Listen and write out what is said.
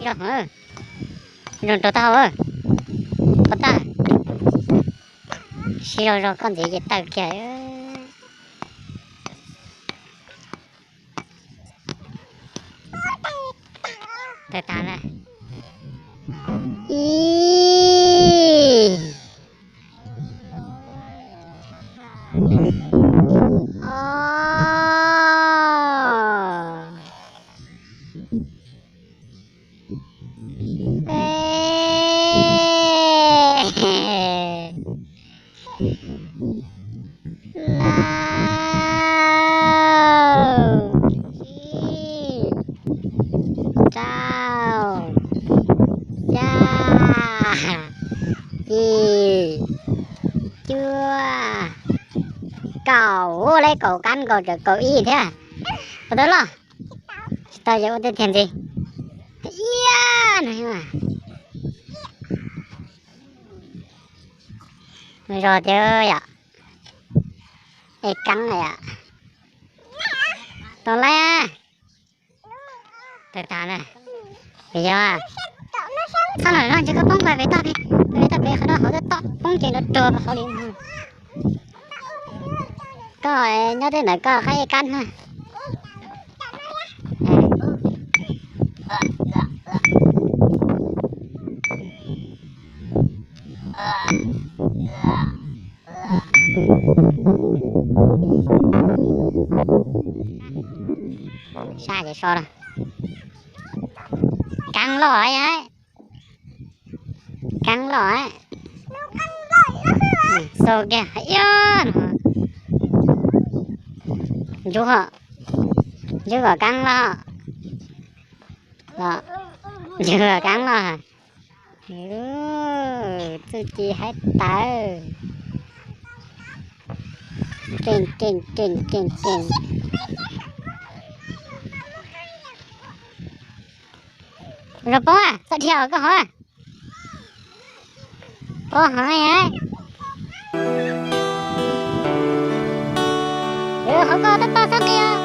Zoo, zoo rau taub hau, pov tawj. Siv zog zog koj ntxiv ces tawg kiag. Tawg tag na. Ib, ob, peb, plaub, tsib, rau, xya, yim, cuaj, kaum. Ua li kaum kab nkaus, kaum ib thiab. Ua tau loj. Tsis tau, yog ua tej tiag ntxiv. Iab no, zog tiag yom. Es keeb yom. Tau lawm. Tawg tag na. Yog txhob los zog, ntshe koj poob pem toj pem, pem toj pem qhov no, hauv toj poob ces nrov ruag hauv li. Koj nyob tej ntawd koj qab ib kab na. Sab ces so na. Keeb loj, keeb loj. Xau kiag ib no. Ntsuv, ntsuv kom keeb loj. Ntsuv kom keeb loj. Txuj ci haib tawv. Keej keej keej keej keej. Zoo poob, txhob dhia koj hov. Poob hov. Hov koj tab toj sab nqis.